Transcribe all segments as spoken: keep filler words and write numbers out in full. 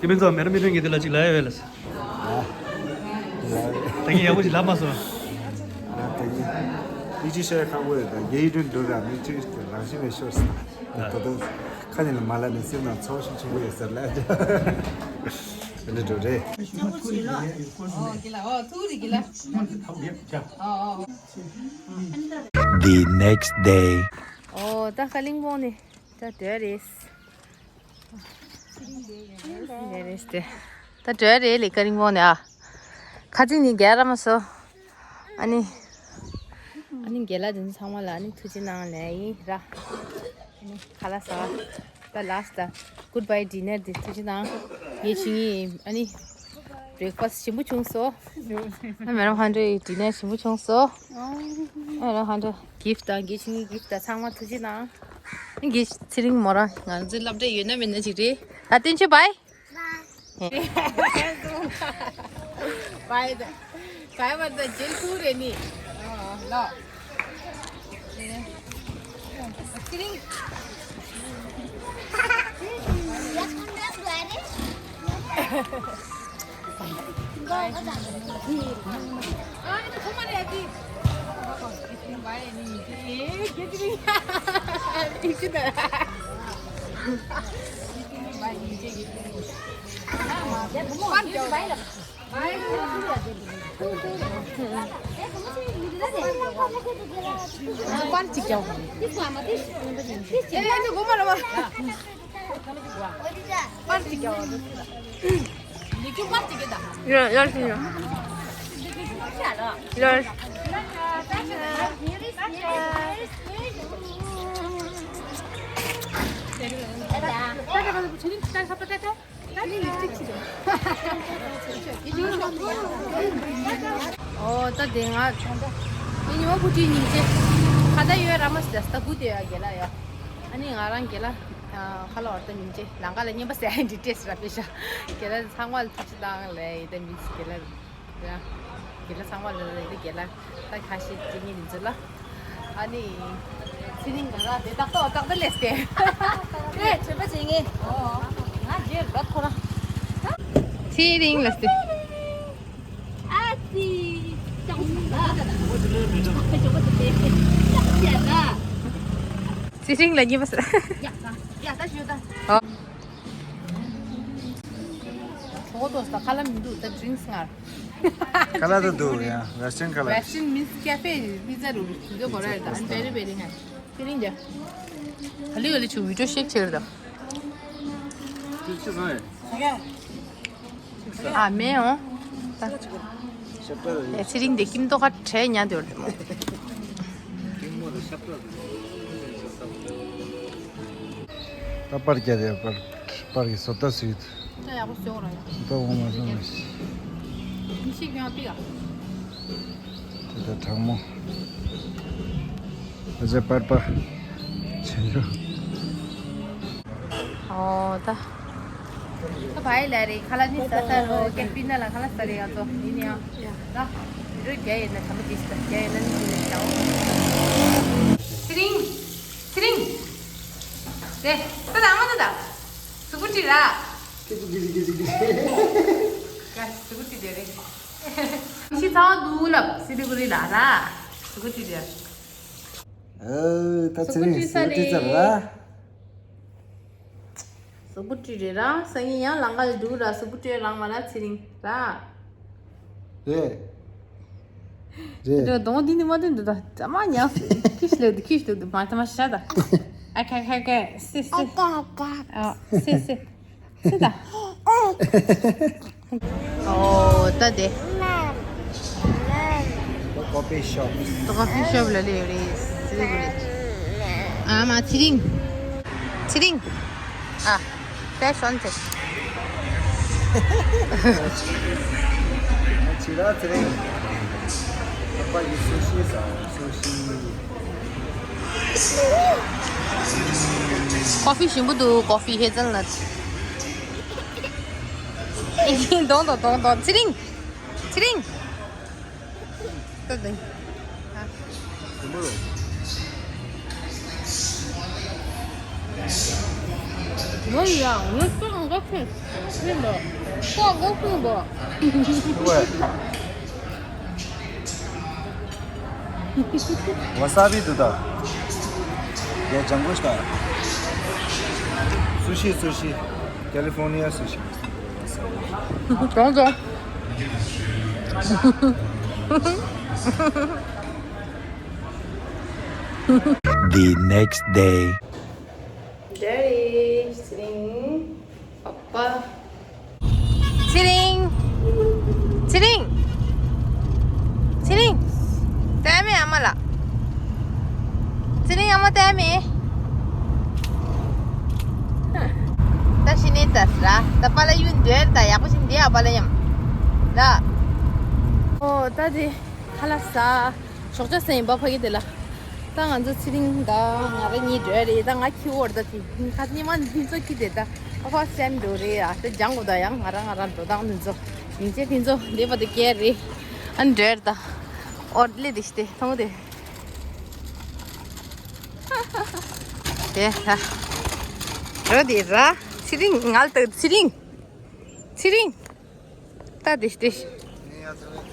ཁྱེད་ཚོ་མེ་ར་མི་ཐོན་གྱི་དེ་ལ་ཅིག་ལབ་ཡ་ཡོད་ལ། ད་གིན་ཡག་པོ་ཅིག་ལབ་མ་སོང་། ད་གིན་མིག་ཆུ་ཤོར་ཁག་པོ་ཡོད། ད་རྒྱ་ཡིག་འདྲ་འགྲོ་ར་མིག་ཆུ་རང་བཞིན་ནས་ཤོར་སོང་། ད་ད་ཁ་ནས་ལ་མ་ལབ་ནས་སེམས་ནང་ཚོར་ཤུགས་ཆེན་པོ་ཡོད་ཟེར་ལ། འདི་འགྲོ་རེད། The next day. ཨོ་ད་ཀ་ལིང་པོང་ནས་ད་སྡོད་རེད། རེད་རེད་དེ། ད་འགྲོ་ཡ་རེད་ལེ་ཀ་རིང་མོ་ནས་ཨ། ཁ་ཅིག་ནི་རྒྱལ་ར་མ་སོ། ཨ་ནི། ཨ་ནི་རྒན་ལགས་དེ་ཚོ་ཚང་མ་ལ་ཨ་ནི་ཐུགས་རྗེ་གནང་ལེ་ཡིན་ར། ཨ་ནི་ཁ་ལག་ཟ་བ། ད་ལཱ་སི་ཊི་ད་གུཌ་བྷའི་ཌི་ནར་དེ་ཐུགས་རྗེ་གནང་། ངས་བྱིན་ཡིན་ཨ་ནི། བྷི་རེག་ཕ་སི་ཞིམ་པོ་བྱུང་སོ། ཨ་མེ་ཌམ་ཧན་ཌི་ཌི་ནར་ཞིམ་པོ་བྱུང་སོ། ཨ་མེ་ཌམ་ཧན་ཌི་གིཕ་ཊི་དང་ངས་བྱིན་ཡིན་གིཕ་ཊི་དང་ཚང་མ་ཐུགས་རྗེ་གནང་། ངས་ཚེ་རིང་མོ་རང་ང་ཚོའི་སློབ་གྲྭ་ཡོད་ན་མེད་ན་ཅིག་རེད། ད་བསྟན་ཆོས་བྷའི། བྷའི་ད། བྷའི་བ་ད་རྗེས་ཐུག་རེ་ནི། ལོ། ཚེ་རིང་། ཡ་ཡ་ཤི་ཡ། ཡ། ཨོ་ད་དེ་ང་ཚོ་ད་ཡིན་ཉི་མ་བུ་ཁྲིད་སྙིང་རྗེ་ཁ་ད་ཡོད་ར་མ་སི་ད་སྟ་གུ་དེ་ཡ་རྒན་ལགས་ཡ། ཨ་ནི་ང་རང་རྒན་ལགས་ཁ་ལ་བར་ད་སྙིང་རྗེ་ལང་ཀ་ལ་བསྙེན་པ་ཟེར་ཡ་འདི་སྤྲད་ཟེར་ར་པེ་ཤ་རྒན་ལགས་ཚང་མ་ལ་ཐུགས་རྗེ་གནང་ལེ་ཡི་ད་མི་རྒན་ལགས། ཡ། རྒན་ལགས་ཚང་མ་ལ་ལ་ཡི་རྒན་ལགས་ད་ཁ་ཤས་ཅི་ཉིན་རིན་ཚོད་ལ། ཨ་ནི། ཚེ་རིང་ག་ར་དེ་ཏག་ཏག་ཏག་ཏག་ལས་ཏེ། ཨེ་བྱེད་པ་བྱེད་ངེས། ཨོ། ང་རྗེས་ར་ཐོ་ར། ཚེ་རིང་ལ་སྟེ། ཨ་ཙི། ཅང་མི་ལ། ཨ་ཅོ་ཅོ་ཅོ་ཅོ། ཚེ་རིང་ལ་ཉེས་པ་ཟེར། ཡ་ད་ཡ་ད་ཞུ་ད། ཨོ། གྲོགས་དོ་ས་ཁ་ལ་མི་འདུག་ད་ཌི་རིང་སི་ང་། ཁ་ལ་དུ་འདུག་ཡ། ཝེ་སི་ཊན་ཁ་ལ། ཝེ་སི་ཊན་མིན་སི་ཀེ་ཕེ་པི་ཛ་རུ་རུ་དུ་དུ་གོ་ར་རེད་ད། ཨན་བེ་རི་བེ་རི་ང་། དེ་རིང་འདི། ག་ལེ་ག་ལེ་ཆུ་བི་ཌི་ཡོ་ཤེག་ཆེར་ད། དེ་ཅི་ཟ་ཡ། ཨ་མེ་འོ། ད། ཤབ་ཏ་རེད། ཚེ་རིང་འདི་ཀིམ་ཏོ་ཁ་བྲལ་ཉག་དེ་བར་དུ་མོ། ཀིམ་མོ་དེ་ཤབ་ཏ་རེད། ད་པར་རྒྱ་དེ་པར་པར་གྱི་བཟོ་ལྟ་སུས། ད་ཡག་པོ་བཟོ་ར་ཡ། ད་འོ་མ་བཟོ་མ་ཤི། མི་ཤིག་ཡང་ཏི་ཡ། དེ་ད་གྲང་མོ། ཨ་ཅེ་པར་པ། ཆེ་ཡོ། ཨོ་ད། ད་བའི་ལ་རེ་ཁ་ལ་ནི་ས་ས་རོ་ཀེ་པི་ན་ལ་ཁ་ལ་ས་རེ་ཡ་ཚོ་ཡིན་ཡ། ད། རོ་རྒྱ་ཡིན་ན་ཁ་མ་ཏི་ས་རྒྱ་ཡིན་ན་ནི་ཡིན་ན་ཞའོ། ཚེ་རིང་། ཚེ་རིང་། དེ། ད་ད་མ་ད་ད། སུ་གུ་ཏི་ར། ཀི་ཅི་ཀི་ཅི་ཀི་ཅི་ཀི་ཅི། ཀ་སུ་གུ་ཏི་དེ་རེད། ཤི་ཚ་བ་འདུག་ལབ་སི་ལི་གུ་རི་ལ་ར། སུ་གུ་ཏི་དེ། ཨོ་ད་ཚེ་རིང་སུ་གུ་ཏི་ས་རེད། སུ་གུ་ཏི་ར། སང་ཉིན་ཡང་ལང་ཀ་ལ་འགྲོ་ར་སུ་གུ་ཏི་རང་མ་ལ་ཚེ་རིང་ར། རེད། རེད། འདི་གདོང་འདི་ནི་མ་འདུག་འདུག་ད་ཙམ་མ་ཉག་ཁྱི་ཤི་ལེ་འདུག་ཁྱི་ཤི་འདུག་འདུག་མ་ཙམ་མ་ཤ་ད། ཨ་ཁ་ཁ་ཁ་སི་སི། ཨ་སི་སི། སི་ད། ཨོ་ད་དེ། ཀོ་ཕི་ཤོབ། ཀོ་ཕི་ཤོབ་ལ་ལེ་རེད་སི་ལི་གུ་རི། ཨ་མ་ཚེ་རིང་། ཚེ་རིང་། ཨ། ཕེ་ཤོན་ཆེ། ཆི་ར་ཚེ་རིང་། ཨ་ཕ་ཡི་སུ་ཤི་ཟ་སུ་ཤི། ཀོ་ཕི་ཞིམ་པོ་འདུག་ཀོ་ཕི་ཧེ་ཛལ་ནཊ། ཨེ་ཧེ་གདོང་དང་གདོང་དང་ཚེ་རིང་། ཚེ་རིང་། ད་དེ། ཨ། ཞིམ་པོ་རེད། ངོ་ཡ་ངོ་ཏང་ ཁོག་ཕུང་ཕུང་པོ། ཁོག་ཁོག་ཕུང་པོ། ཝ་ས་བི་དུ་ད། ཡ་ལྗང་གུ་ཤ། སུ་ཤི་སུ་ཤི། ཀ་ལི་ཧྥོར་ནི་ཡ་སུ་ཤི། གྲོང་ཚོ། The next day. འདྲ་རེད། ཚེ་རིང་། པ་པ། ཚེ་རིང་། ཚེ་རིང་། ཚེ་རིང་། ལྟ་མེད་ཨ་མ་ལགས། ཚེ་རིང་ཨ་མ་ལྟ་མེད། ད་ཤི་ནས་ད་སྲ་ད་པ་ལ་ཡུན་འདྲེར་ད་ཡག་པོ་ཞིག་འདི་ཨ་པ་ལ་ཡམ། ད། ཨོ་ད་དེ་ཁ་ལག་ཟ། ཞོགས་ཇ་ཟ་ཡིན་པ་ཕ་གི་དེ་ལ། ད་ང་ཚོ་ཚེ་རིང་དང་ང་རང་གཉིས་འགྲོ་ཡ་རེད། ད་ང་ཁྱི་འོར་ད་དེ་ཁ་ཉི་མ་འདི་ཚོ་ཁྱི་དེ་ད་ཨ་ཕ་སེམས་འགྲོ་རེད། ཨ་ད་ལྗང་གོ་ད་ཡང་ང་རང་ང་རང་འགྲོ་སྟངས་འདི་ཚོ་ཉིན་བྱེད་འདི་ཚོ་འདི་བ་དེ་སྐྱེལ་རེད། ཨ་འགྲོ་ཡ་ད་འོར་ལེ་དེ་ཤི་དེ་མཐོང་དེ་དེ་ད་འགྲོ་དེ་ར། ཚེ་རིང་ང་ལ་ད་ཚེ་རིང་། ཚེ་རིང་། ད་དེ་དེ།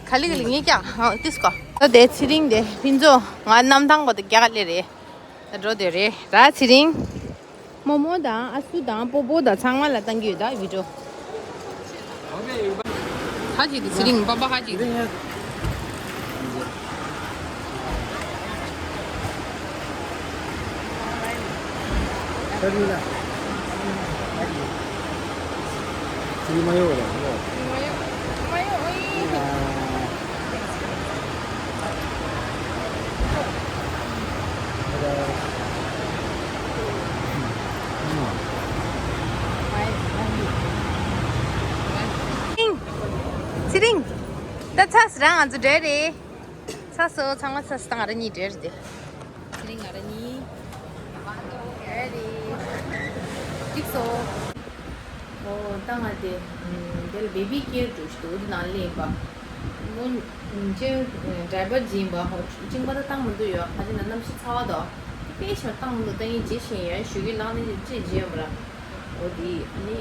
ག་ལི་ག་ལི་ངས་ཀྱང་ཧ་ཏིས་ཀོ། ད་དེ་ཚེ་རིང་དེ་ཕིན་ཚོ་ང་གནམ་ཐང་གོ་དེ་རྒྱ་ག་ལེ་རེད། ད་འགྲོ་དེ་རེད་ད་ཚེ་རིང་། མོ་མོ་དང་ཨ་སུ་དང་པོ་པོ་དང་ཚང་མ་ལ་བཏང་གི་ཡོད་ད་བི་ཌིའོ། ཧ་ཅིག་དེ་ཚེ་རིང་པ་པ་ཧ་ཅིག་དེ། ཚེ་རིང་། ད་ཚ་སི་རང་ང་ཚོ་འདྲ་རེད། ཚ་སོ་ཚང་མ་ཚ་སི་དང་ང་རང་གཉིས་འདྲེས་ཏེ། ཚེ་རིང་ང་རང་གཉིས། འདྲེས་ཏེ། གཅིག་སོ། ཨོ་ད་ང་དེ། དེ་ལ་བེ་བི་ཀེར་འགྲོ་ཞིག་འདུག་དེ་ནང་ལེན་པ། མོ་ཅེ་ཌ་རའི་བར་སྦྱིན་པ་ཧོ་ཅིང་པ་ད་བཏང་མི་འདུག་ཡོད་ཧ་ཅི་ན་གནམ་གཤིས་ཚ་བ་དོ། དཔེ་ཆར་བཏང་མི་འདུག་ད་ཡིན་རྗེས་ཤིང་ཡ་ཞུ་གི་ལང་ནི་ཅེ་རྗེས་ཡོད་པ་ར། འོ་དེ་ཨ་ནི་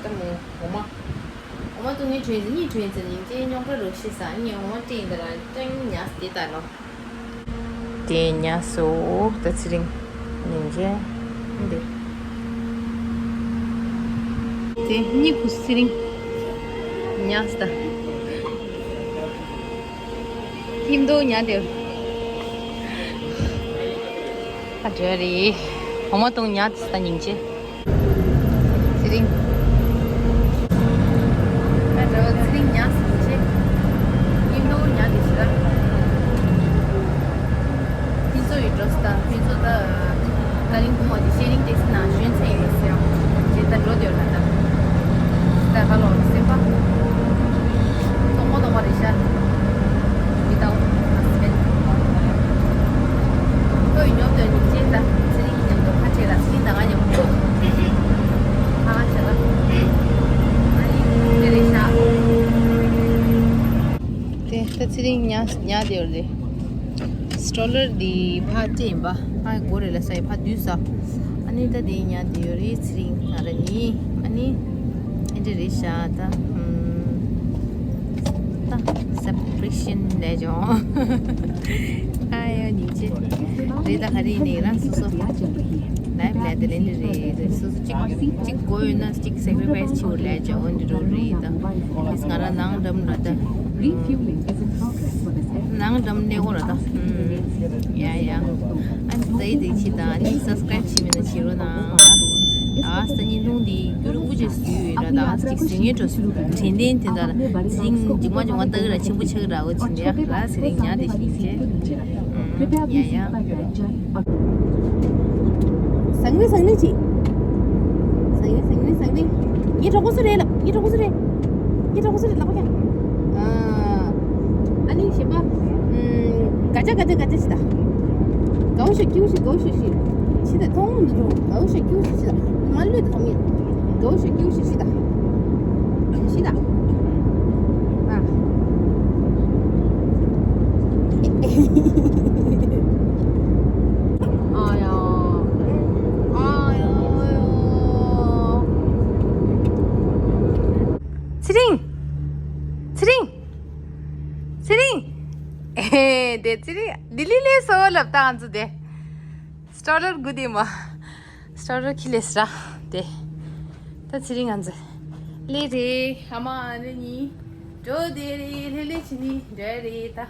ད་མོ་འོ་མ། འོ་མ་བཏུང་ནི་བྲོས་ཟིན་ནི་བྲོས་ཟིན་ནི་ཅེ་རྙོག་དྲ་རོ་ཤི་ས་ནི་འོ་མ་སྤྲིན་དེ་ལ་ཅང་ཉ་སྟེ་ད་ལོ། དེ་ཉ་སོ་ད་ཚེ་རིང་ཉིན་ཅེ་འདི། དེ་གཉིས་ཁུ་ཚེ་རིང་ཉ་སྟ། ཁྱིམ་དུ་ཉལ་དེ། ཨ་འདྲ་རེད། འོ་མ་བཏུང་ཉལ་དེ་ས་ཉིན་བྱེད། ཚེ་རིང་། ཨ་འདྲ་བ་ཚེ་རིང་ཉལ་ཟིན་བྱེད། ཁྱིམ་དུ་ཉལ་དེ་ཞིག་ལ། ཁྱིམ་ཚོ་ཡི་འགྲོ་ས་དང་ཁྱིམ་ཚོ་ད། ཀ་ལིང་ཐུང་བ་དེ་ཤེ་རིང་ཏེ་སི་ནང་ཞོན་ཚེ་ཡིན་ཟེར་ཡང་། ཅེ་ད་འགྲོ་དེ་ཡོད་ན་ད། ད་ཧ་ལོ་སེམས་པ། གཏོང་མོ་གཏོང་བ་རེད་ཤག་མི་ལྟ་བུ་ཨ་སི་མེད། ཁོས་ཉོབ་དོན་ནི་ཅེ་ད་ཚེ་རིང་མཉམ་དུ་ཁ་ཆེ་ལ་སྲིད་ད་ང་མཉམ་དུ། ཁ་ཁ་ཆེ་ལ། ཨ་ནི་དེ་རེད་ཤག་དེ་ད་ཚེ་རིང་ཉ་ཉ་དེ་ཡོད་རེད། སི་ཊོ་ལར་འདི་ཕ་ཅེ་ཡིན་པ་ཕ་གོ་རེ་ལ་ས་ཡི་ཕ་དུས་ས། ཨ་ནི་ད་དེ་ཉ་དེ་ཡོད་རེད་ཚེ་རིང་ང་ར་ནི། ཨ་ནི་ཨེ་འདྲ་རེད་ཤག་ད། ད་སེ་པ་རེ་ཤན་ལས་ཀྱང་། ཨ་ཡ་ཉིན་ཅེ་རེད་ད་ག་རེ་ནི་རང་སོ་སོ། ལའིབ་ལས་དེ་ལེན་རེད་རེད་སོ་སོ་གཅིག་གཅིག་དགོས་ཡོད་ན་གཅིག་སེ་ཀ་རི་ཕའི་སི་བྱེད་དགོས་ལས་ཀྱང་འོན་འདི་འགྲོ་རེད་ད། ང་རང་ནང་འགྲམ་ར་ད། ནང་འགྲམ་གནས་སྐོར་ར་ད། ཡ་ཡ། ཨ་ནི་ད་ཡི་དེ་ཁྱི་དང་ཨ་ནི་སབ་སི་ཀ་རའིབ་བྱེད་མེད་ན་བྱེད་རོགས་གནང་ཨ། ད་ས་ཉིན་ཐུང་འདི་རྒྱུན་དུ་ཅིག་བཟོས་ཡོད་ར་ད་ཅིག་བཟོས་ངེས་འགྲོ་དྲན་རྟེན་དེ་འདྲ་ཅིག་འཇིག་མ་འཇོག་མ་ལྟ་གི་ར་ཆེན་པོ་ཆགས་གི་ར་འོ་ཅི་འདྲ་ར་ཟེར་རིང་ཉག་དེ་ཞིག་ཡིན་ཅེ། ཡ་ཡ། བཟང་རེད་བཟང་རེད་ཅིག་བཟང་རེད་བཟང་རེད་བཟང་རེད། ངའི་གྲོགས་པོ་སུ་རེད་ལབ། ངའི་གྲོགས་པོ་སུ་རེད། ངའི་གྲོགས་པོ་སུ་རེད་ལབ་པ་ཀྱང་། ཨ་ནི་གཞན་པ། ག་ཅ་ག་ཅ་ག་ཅ་ཞིག་ད། གའུ་ཤོ་ཀྱུ་ཤོ་གའུ་ཤོ་ཤི། ཤི་ད་མཐོང་མི་འགྲོ་གའུ་ཤོ་ཀྱུ་ཤོ་ཤི་ད། མ་ལུས་ད་མི། གའུ་ཤོ་ཀྱུ་ཤོ་ཤི་ད། ཤི་ད། ཨ། ཨ་ཡ། ཨ་ཡ་ཡ། ཚེ་རིང་། ཚེ་རིང་། ཚེ་རིང་། ཨེ་དེ་ཚེ་རིང་། ལྡི་ལི་ལས་སོ་ལབ་ད་ང་ཚོ་དེ། སི་ཊོ་ལར་དགུ་དེ་མ། སི་ཊོ་ལར་ཁྱི་ལས་ར། དེ། ད་ཚེ་རིང་ང་ཚོ། ལས་རེད། ཨ་མ་ཨ་ནེ་གཉིས། འགྲོ་དེ་རེད། ལྷོད་ལྷོད་བྱས་ནས་འགྲོ་རེད་ད།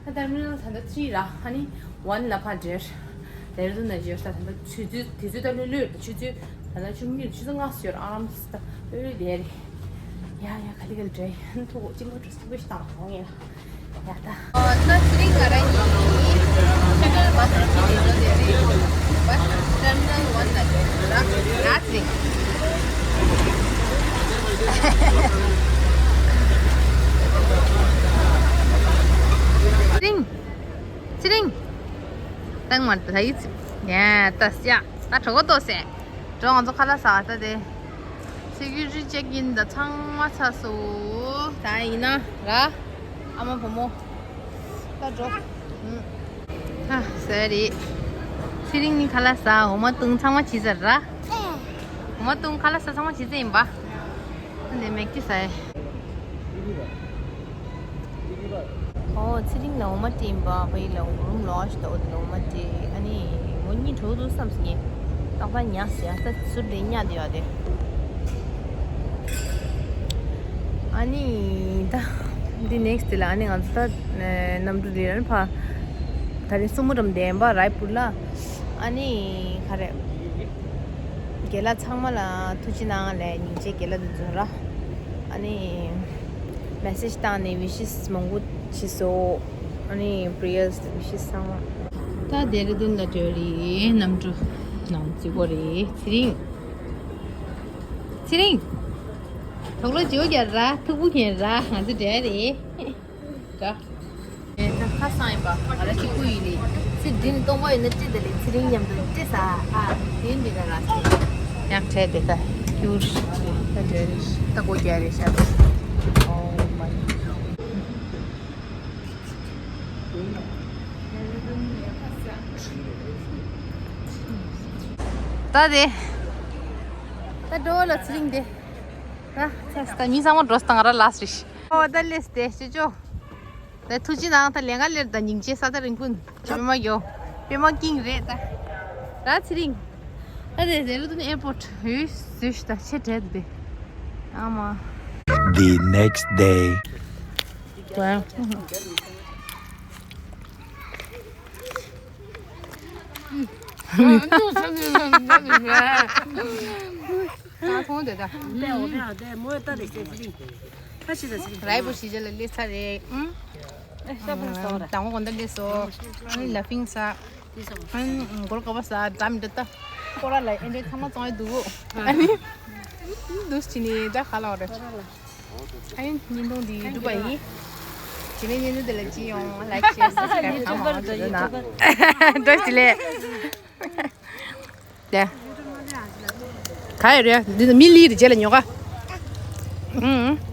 ད་ཊར་མི་ནལ་ད་ལྟ་ཐི་རི་ར། ཨ་ནི་ཝན་ལ་ཕར་འབྲེལ། ལྡེ་ར་ལྡུན་ན་འབྱོར་ས་ད་ལྟ་ཆུ་ཚོད་དེ་ཚོད་ད་ལྷོད་ལྷོད་ད། ཆུ་ཚོད་ད་ལྟ་ཆུ་ཚོད་གཉིས་ཆུ་ཚོད་ལྔ་ཙམ་ཡོད་ར། ཨ་རམ་སི་ད་ལྷོད་ལྷོད་བསྡད་རེད། ཡ་ཡ་ག་ལེ་ག་ལེ་འདྲ་ཡིན། ཐུག་གཅིག་པོ་འགྲོ་གཅིག་པོ་ཞིག་བཏང་ལ་ཡོང་ངེས་ལ། ཡ་ད། ཨ་ད་ཚེ་རིང་ང་རང་གཉིས་ཤ་ཀལ་བྷ་སི་རུ་ཁྲིད་དེ་འགྲོ་བསྡད་རེད། བྷ་སི་ཊར་མི་ནལ་ཝན་ལ་འགྲོ་ར། ཡ་ཚེ་རིང་། ཚེ་རིང་། ཚེ་རིང་། ཏང་མར་ད་ཡིད་ཚིམ། ཡ་ད་ཡ་ད་གྲོད་ཁོག་ལྟོགས་སེ། འགྲོ་ང་ཚོ་ཁ་ལག་ཟ་ད་དེ། སི་ཀུ་རི་ཊི་ཅེག་ཨིན་ད་ཚང་མ་ཚར་སོང་། ད་ཡིན་ན་ར། ཨ་མ་བུ་མོ། ད་འགྲོ། ཨུམ། ཧ་ཟ་རེད། ཚེ་རིང་ནི་ཁ་ལག་ཟ། འོ་མ་བཏུང་ཚང་མ་བྱས་ཚར་ར། འོ་མ་བཏུང་ཁ་ལག་ཟ་ཚང་མ་བྱས་ཚར་ཡིན་པ། ཨ་ནི་མེག་ཅི་ཟ་ཡ། ཨོ་ཚེ་རིང་ལ་འོ་མ་སྤྲད་ཡིན་པ། ཕ་ཡུལ་ལ་རུམ་ལོགས་ཤིག་ཏུ་འོ་དེ་ལ་འོ་མ་སྤྲད། ཨ་ནི་ངོ་གཉིས་འགྲོ་འདུག་བསམ་སོང་ངས། ཏག་ཏག་ཉལ་ཟེར་ཡ། ད་ཟུར་དེ་ཉལ་བསྡད་ཡོད་དེ། ཨ་ནི་ད་འདི་ནེག་སི་ཊི་དེ་ལ་ཨ་ནི་ང་ཚོ་ད་གནམ་གྲུ་རེད། ཨ་ནི་ཕ་ད་རེས་སུ་མོ་འགྲམ་བསྡད་ཡིན་པ། རའི་པུར་ལ། ཨ་ནི་ག་རེ། རྒན་ལགས་ཚང་མ་ལ་ཐུགས་རྗེ་གནང་ལབ། སྙིང་རྗེ། རྒན་ལགས་དེ་ཚོ་ར། ཨ་ནི་མེ་སེ་ཇི་བཏང་ནས་ཝི་ཤེས་མང་པོ་བྱས་སོང་། ཨ་ནི་པི་རི་ཡར་སི་ཝི་ཤེས་ཚང་མ། ད་ལྡེ་ར་ལྡུན་ལ་འགྲོ་རེད། གནམ་གྲུ་ནང་རྩིས་སྐོར་རེད། ཚེ་རིང་། ཚེ་རིང་། དུག་ལོག་བརྗེ་པོ་རྒྱག་ར། ཐུག་པོ་གྱོན་ར། ང་ཚོ་འགྲོ་རེད། ད་ཁ་སང་ཡིན་པ། ང་རང་གཅིག་པུ་ཡིན་ནི། ཚེ་འདི་ནི་སྟོང་པ་ཡིན་ན་ཅི་ད་ལེ། ཚེ་རིང་མཉམ་དུ་ཅི་ཟ་ཨ། དེ་འདི་ད་ར། ཡང་བྲལ་དེ་ད་སྐྱུར། ད་འདྲ་རེད། ད་སྒོ་རྒྱག་རེད་ཤག་ཨོ་མ། ད་དེ། ད་འགྲོ་ལ་ཚེ་རིང་དེ། ད་ཚེ་ད་མི་ཚང་མ་འགྲོ་སྟངས་ར་ལ་སྲིད། ཨོ་ད་ལེས་དེ་ཅོ་ཅོ། ད་ཐུགས་རྗེ་གནང་། ད་ལས་ཀ་ལས་ད་སྙིང་རྗེ་ས། ད་རིང་ཀུན་པད་མ་ཡོ། པད་མ་ཀིང་རེད་ད། ར་ཚེ་རིང་། ད་དེ་ཟེར་ལུ་དུ་ནི་ཨེར་པོར་ཊི་ཡོད་ཟེར་ད་ཆེ་དྲེད་དེ། ཨ་མ། The next day. ཝའོ། ད་ཐོང་དེ་ད། དེ་འོ་དེ་དེ་མོ་ད་དེ་ཟེར་ཚེ་རིང་། ཁ་ཤི་ད་ཚེ་རིང་། རའི་པུར་ཞི་ཇ་ལ་སླེབས་ཚར་རེད། ཨུམ། ཨེ་ཤ་པོ་ལ་ཟ་བ་ར། དང་པོ་གོན་ད་སླེབས་སོ། ཨ་ནི་ལ་ཕིང་ཟ། ཨ་ནི་གོར་ཀ་པ་ཟ། འདྲ་མི་འདྲ་ད། ཁོ་ར་ལ་ཨེ་འདྲའི་ཚང་མ་བཙོང་ཡ་འདུག་ཨ་ནི་འདུག་ཅི་ནི་ད་ག་ལ་བ་རེད། ཨ་ནི་བརྙན་ཐུང་འདི་སྒྲུབ་པ་ཡིན། དེ་ནས་བརྙན་ཐུང་འདི་ལ་ཅི་ཡོང་། ལའིག་ཤེར་སབ་སི་ཀ་རའིབ་གང་མང་མང་བྱེད་རོགས་གནང་། བཀྲ་ཤིས་བདེ་ལེགས། ལེ། ག་ཡོད་རེད། འདི་ནི་མི་ལི་རེད། རྗེས་ལ་ཉོ་ག་ཨུང་།